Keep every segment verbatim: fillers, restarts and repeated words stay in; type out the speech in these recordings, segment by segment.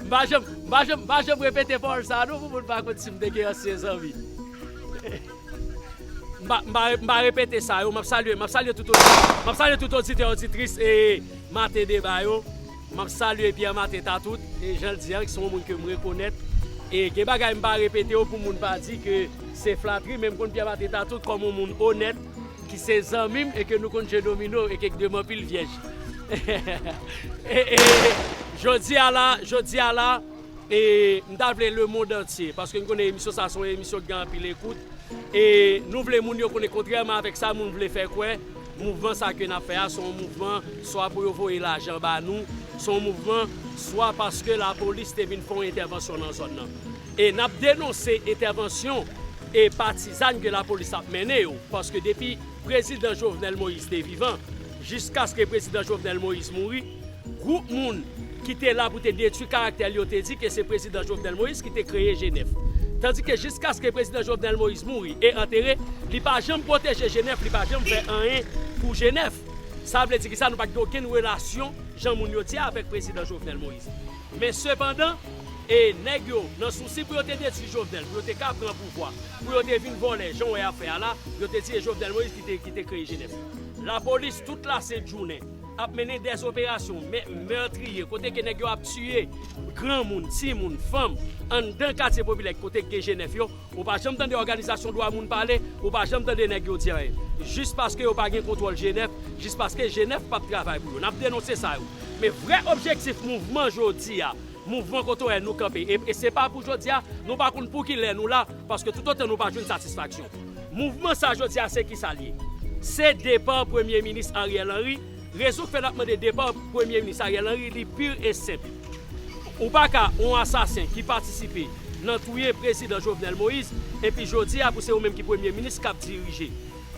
M pa janm, m pa janm, m pa janm repete pawòl sa a non, pou moun pa konn si m te gen ansyen zanmi. M pa, m pa, m pa repete sa yo. M ap salye, m ap salye tout odi-, m ap salye tout oditè, oditris e Maten Deba yo. M ap salye Pierre Martin Tatout, e jan l di a, ki se yon moun ke m rekonèt. E gen bagay m pa repete yo pou moun pa di ke se flatri, men m konn Pierre Martin Tatout kòm yon moun onèt, ki se zanmi m e ke nou konn jwe domino e ke k de m anpil vyèj. E, e, jodi a la, jodi a la, e, m ta vle lemonn antye, paske m konnen emisyon sa se yon emisyon ki gen anpil ekout. E nou vle moun yo konnen, kontrèman avèk sa moun vle fè kwè, mouvman sa ke n ap fè a, se yon mouvman swa pou yo voye lajan ba nou, se yon mouvman swa paske lapolis te vin fè yon entèvansyon nan zòn nan. E n ap denonse entèvansyon e patizàn ke lapolis ap mennen yo, paske depi prezidan Jovenel Moïse te vivan, jiskaske prezidan Jovenel Moïse mouri, gwoup moun ki te la pou te detwi karaktè l yo te di ke se prezidan Jovenel Moïse ki te kreye G nèf. Tandike jiskaske prezidan Jovenel Moïse mouri e antere, li pa janm pwoteje G nèf, li pa janm fè anyen pou G nèf. Sa vle di ki sa? Nou pa t gen okenn relasyon, jan moun yo di a, avèk prezidan Jovenel Moïse. Men sepandan, e nèg yo, nan sousi pou yo te detwi Jovenel, pou yo te ka pran pouvwa, pou yo te vin vòlè, jan w wè y ap fè a la, yo te di e Jovenel Moïse ki te, ki te kreye G nèf. Lapolis, tout lasent jounen, ap mennen dèz operasyon, mè-, mètriye, kote ke nèg yo ap tiye granmoun, timoun, fanm, anndan katye popilè, kote ke G nèf yo, ou pa janm tande òganizasyon dwa moun pale, ou pa janm tande nèg yo di anyen. Jis paske yo pa gen kontwòl G nèf, jis paske G nèf p ap travay pou yo. N ap denonse sa yo. Men vrè objektif mouvman jodi a, mouvman kote w wè nou kanpe, e, e se pa pou jodi a, nou pa konn pou ki lè nou la, paske toutotan nou pa jwenn satisfaksyon. Mouvman sa jodi a, se ki sa l ye? Se depa Premye Minis Ariel Henry. Rezon k fè n ap mande depa Premye Minis Ariel Henry, li pur e senp. Ou pa ka yon asasen ki patisipe nan touye prezidan Jovenel Moïse, epi jodi a pou se ou menm ki premye minis k ap dirije.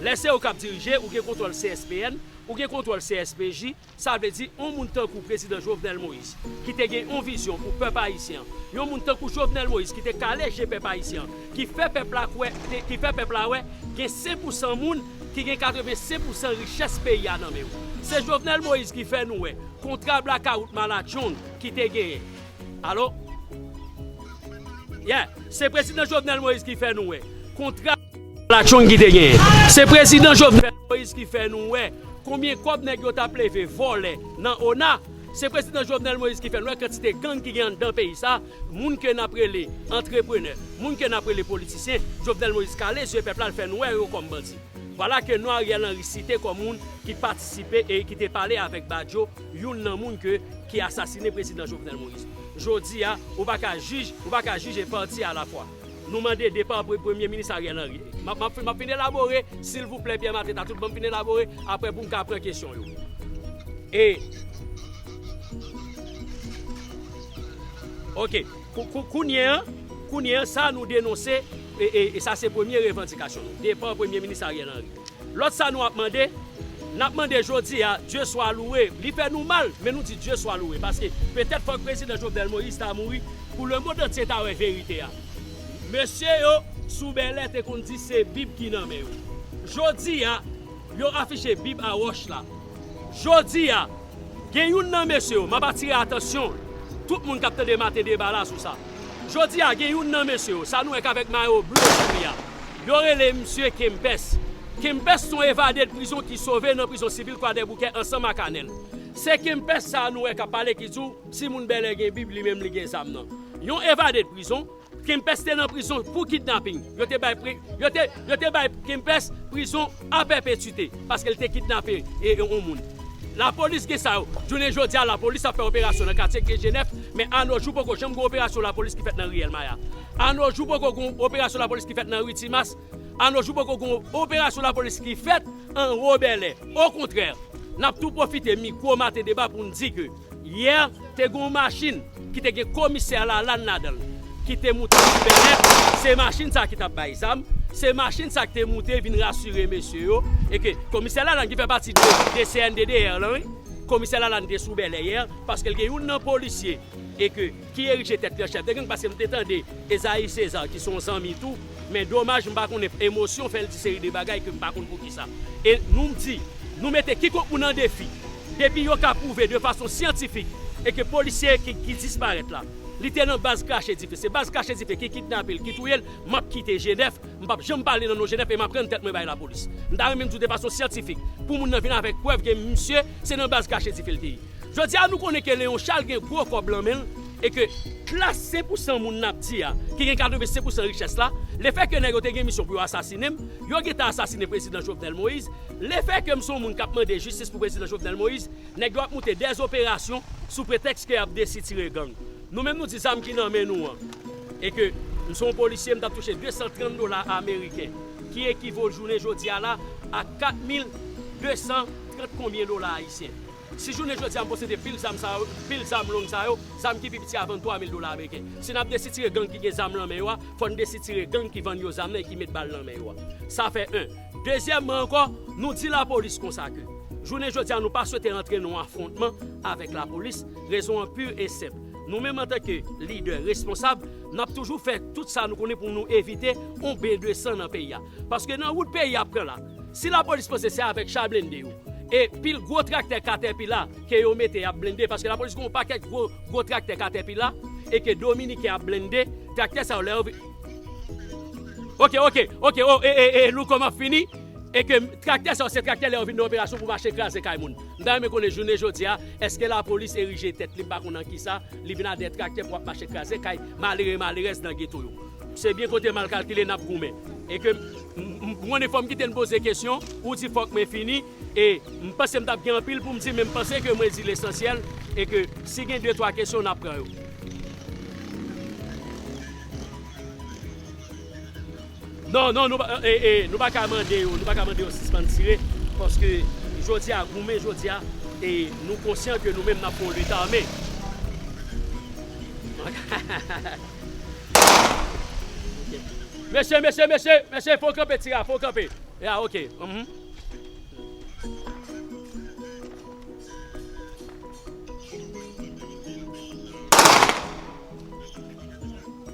Lè se ou k ap dirije, ou gen kontwòl C S P N, ou gen kontwòl C S P J, sa vle di yon moun tankou prezidan Jovenel Moïse, ki te gen yon vizyon pou pèp ayisyen an, yon moun tankou Jovenel Moïse ki te kale je pèp ayisyen an, ki fè pèp la kwè, te, ki fè pèp la wè, gen senk pousan moun ki gen katrevensenk pousan richès peyi a nan men yo. Se Jovenel Moïse ki fè nou wè kontra blakawout Malatchong ki te genyen. Alo? Yeah, se prezidan Jovenel Moïse ki fè nou wè kontra Malatchong ki te genyen. Se prezidan Jovenel Moïse ki fè nou wè konbyen kòb nèg yo t ap leve vòlè nan ona. Se prezidan Jovenel Moïse ki fè nou wè kantite gang ki gen anndan peyi sa, moun ke n ap rele antreprenè, moun ke n ap rele politisyen. Jovenel Moïse kale zye pèp la, l fè nou wè yo kòm bandi. Vwala ke non Ariel Henry site kòm moun ki patisipe e ki te pale avèk Badio, youn nan moun ke, ki asasinen prezidan Jovenel Moïse. Jodi a, ou pa ka jij, ou pa ka jije pati alafwa. Nou mande depa pre-, Premye Minis Ariel Henry. M ap, m ap, m ap fin elabore, silvouplè, Pierre Martin Tatout, ban m fin elabore, apre pou m ka pran kesyon yo. E, ok, kou-, kou-, kounye a, kounye a, sa nou denonse, e, e, e sa se premye revandikasyon nou. Depa Premye Minis Ariel Henry. Lòt sa nou ap mande, n ap mande jodi a, Dieu soit loué. Li fè nou mal, men nou di Dieu soit loué. Paske petèt fòk prezidan Jovenel Moïse ta mouri pou lemonn antye ta wè verite a. Mesye yo sou Bèlè te konn di se Bib ki nan men yo. Jodi a, yo afiche Bib a wòch la. Jodi a, gen youn nan mesye yo, m ap atire atansyon tout moun k ap tande Maten Deba la sou sa. Jodi a, gen youn nan mesye yo, sa nou wè k avèk mayo ble sou li a. Yo rele misye Kempès. Kempès se yon evade de prizon ki sove nan prizon sivil Kwadèboukè ansanm ak Anèl. Se Kempès sa a nou wè k ap pale ki di w, si moun Bèlè gen Bib, li menm li gen zam nan. Yon evade de prizon, Kempès te nan prizon pou kidnaping. Yo te bay pri-, yo te, yo te bay Kempès prizon a pèpetite, paske l te kidnape e, e, yon moun. Lapolis gen sa yo. Jounen jodi a, lapolis ap fè operasyon nan katye K G nèf, men anojou poko janm gen operasyon lapolis ki fèt nan riyèl Maya. Anojou poko gen operasyon lapolis ki fèt nan ri Timas. Anojou poko gen operasyon lapolis ki fèt anwo Bèlè. Okontrè, n ap tou pwofite mikwo Maten Deba pou n di ke yè, te gen yon machin ki te gen komisè Lalane ladan l, ki te moute sou Bèlè. Se machin sa ki t ap bay zam. Se machin sa ki te moute vin rasire mesye yo. E ke komisè Lalane ki fè pati de, de C N D D R lan, wi. Komisè Lalane te sou Bèlè yè, paske l gen youn nan polisye e ke, ki erije tèt li an chèf de gang, paske m te tande Esaïe César, ki se yon zanmi tou, men domaj, m pa konnen emosyon fè l di seri de bagay ke m pa konn poukisa. E nou m di, Nou mete kikòk moun an defi. Depi yo ka pwouve de fason syantifik e ke polisye ki, ki disparèt la, li te nan baz krache dife. Se baz krache dife ki kidnape l, ki touye l, m ap kite Jenèf, m p ap janm pale nan non Jenèf e m ap rann tèt mwen bay lapolis. M ta renmen m di w de fason syantifik, pou moun nan vin avèk prèv ke misye se nan baz krache dife l te ye. Jodi a, nou konnen ke Leon Charles gen gwo kòb lan men l e ke klas senk pousan moun n ap di a, ki gen katrevensenk pousan richès la, lefètke nèg yo te gen misyon pou yo asasinen m, yo gentan asasinen prezidan Jovenel Moïse, lefètke m se yon moun k ap mande jistis pou prezidan Jovenel Moïse, nèg yo ap moute dèzoperasyon sou pretèks ke y ap desitire gang. Nou menm nou di zam ki nan men nou an, e ke m se yon polisye, m t ap touche de san trant dola ameriken, ki ekivo jounen jodi a la a kat mil de san trant konbyen dola ayisyen. Si jounen jodi a m posede pil zam sa yo, pil zam long sa yo, zam ki pi piti a vann twa mil dola ameriken. Si n ap desitire gang ki gen zam nan men yo a, fò n desitire gang ki vann yo zam nan e ki met bal nan men yo a. Sa fè en. Dezyèmman ankò, nou di lapolis konsa ke jounen jodi a nou pa swete rantre nan yon afwontman avèk lapolis, rezon an pi e senp. Nou menm antanke lidè responsab, n ap toujou fè tout sa nou konnen pou nou evite yon ben de san nan peyi a. Paske nan wout peyi a ap pran la, si lapolis panse se avèk cha blende yo, e pil gwo traktè Caterpillar ke yo mete y ap blende, paske lapolis gen yon pakèt gwo, gwo traktè Caterpillar, e ke Dominiken ap blende, traktè sa yo lè yo vi-, oke, oke, oke, o, e, e, e, Louko m ap fini, e ke traktè sa yo se traktè lè yo vin nan operasyon pou mache kraze kay moun. M ta renmen konnen jounen jodi a, èske lapolis erije tèt li, m pa konn nan kisa, li vin a de traktè pou ap mache kraze kay malere, malerèz nan geto yo. Se byen kote m al kalkile n ap goumen. E ke m, m, m konnen fò m kite n poze kesyon, ou di fòk mwen fini, e m panse m t ap gen anpil pou m di, men m panse ke mwen di lesansyèl, e ke si gen de twa kesyon, n ap pran yo. Non, non, nou pa, e, e, nou pa ka mande yo, nou pa ka mande yo sispann tire, paske jodi a, goumen jodi a, e nou konsyan ke nou menm n ap fè yon lit ame. Mesye, mesye, mesye, mesye, fò w kanpe tire a, fò w kanpe. Ya, oke. Mhm.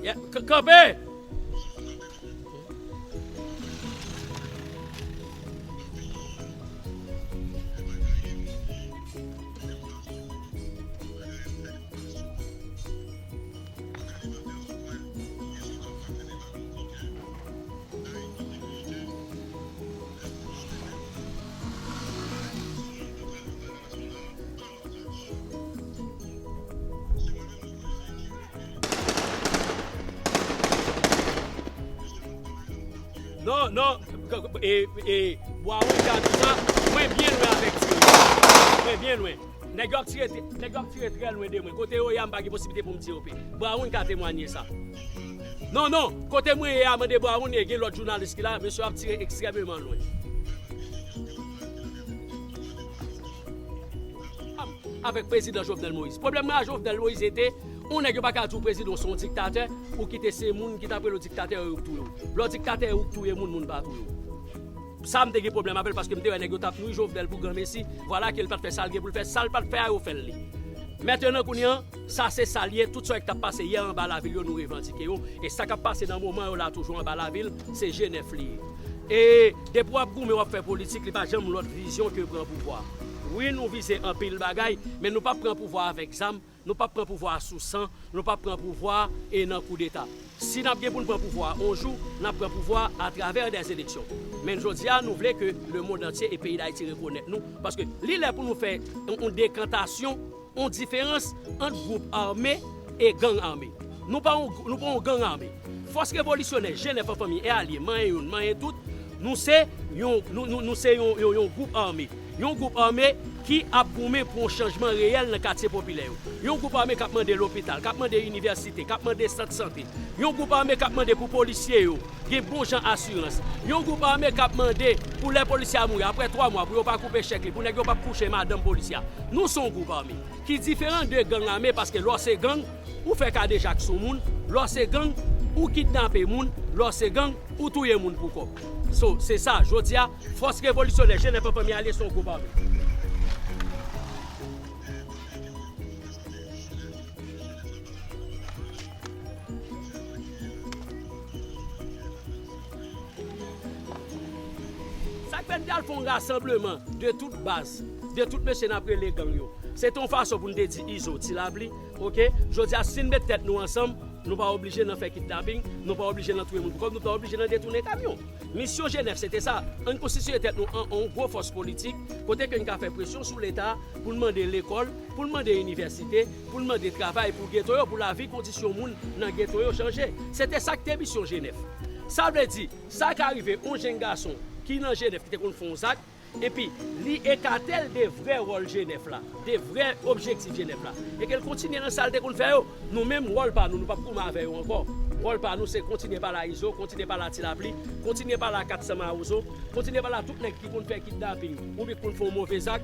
Ya, k-, kanpe! Non, non, e, e, Bwawon ka di sa, mwen byen lwen avèk tire. Mwen byen lwen. Nèg yo ap tire, nèg yo ap tire trè lwen de mwen. Kote yo ye a, m pa gen posiblite pou m di yo pe. Bwawon ka temwanye sa. Non, non, kote mwen ye a, mande Bwawon, e gen lòt jounalis ki la, mesye ap tire ekstrèmeman lwen. Avèk prezidan Jovenel Moïse. Pwoblèm mwen a Jovenel Moïse se te, yon nèg yo pa ka di w prezidan w se yon diktatè, ou kite se moun ki t ap rele w diktatè yo, yo k touye w. Lè w diktatè, ou k touye moun, moun pa touye w. Sa m te gen pwoblèm avè l paske m te wè nèg yo t ap nwi Jovenel pou granmesi, vwala ke l pa t fè sa l gen pou l fè, sa l pa t fè a, yo fè l li. Mentenan kounye an, sa se sa l ye, tout sa yo k t ap pase yè anba lavil yo, nou revandike yo, e sa k ap pase nan moman yo la toujou anba lavil, se Jenèf li ye. E depi w ap goumen, w ap fè politik, li pa janm lòt vizyon ke pran pouvwa. Wi, nou vize anpil bagay, men nou p ap pran pouvwa avèk zam, nou p ap pran pouvwa sou san, nou p ap pran pouvwa e nan koudeta. Si n ap gen pou n pran pouvwa a yon jou, n ap pran pouvwa a atravè dèzeleksyon. Men jodi a, nou vle ke lemonn antye e peyi Dayiti rekonèt nou, paske li lè pou nou fè yon, yon dekantasyon, yon diferans ant gwoup ame e gang ame. Nou pa yon, nou pa yon gang ame. Fòs Revolisyonè Jenèf an fanmi e alye, manyen youn, manyen tout, nou se yon, nou, nou, nou se yon, yon, yon gwoup ame. Yon gwoup ame ki ap goumen pou yon chanjman reyèl nan katye popilè yo. Yon gwoup ame k ap mande lopital, k ap mande inivèsite, k ap mande sant sante. Yon gwoup ame k ap mande pou polisye yo gen bon jan asirans. Yon gwoup ame k ap mande pou lè polisye a mouri, apre twa mwa, pou yo pa koupe chèk li, pou nèg yo pa kouche madanm polisye a. Nou se yon gwoup ame ki diferan de gang ame, paske lè w se gang, ou fè kadejak sou moun, lè w se gang, ou kidnape moun, lè w se gang, ou touye moun pou kòb. So, se sa, jodi a, Fòs Revolisyonè Jenèf an fanmi alye se yon gwoup ame. Sa Fè n te al fè yon rasanbleman de tout baz, de tout mesye n ap rele gang yo. Se te yon fason pou n te di Izo, Ti Lapli, oke? Jodi a, si n met tèt nou ansanm, nou pa oblije nan fè kidnaping, nou pa oblije nan touye moun pou kòb, nou pa oblije nan detounen kamyon. Misyon G nèf, se te sa. Ann konstitiye tèt nou an, an yon gwo fòs politik, kote ke n ka fè presyon sou Leta pou l mande lekòl, pou l mande inivèsite, pou l mande travay pou geto yo, pou lavi, kondisyon moun nan geto yo chanje. Se te sa k te misyon G nèf. Sa vle di, sa ka rive yon jenn gason ki nan G nèf ki te konn fè yon zak, epi li ekate l de vrè wòl G nèf la, de vrè objektif G nèf la, e ke l kontinye nan sa l te konn fè yo. Nou menm, wòl pa nou, nou p ap goumen avè yo ankò. Wòl pa nou, se kontinye pale a Izo, kontinye pale a Ti Lapli, kontinye pale a kat san Mawozo, kontinye pale a tout nèg ki konn fè kidnaping oubyen ki konn fè yon move zak.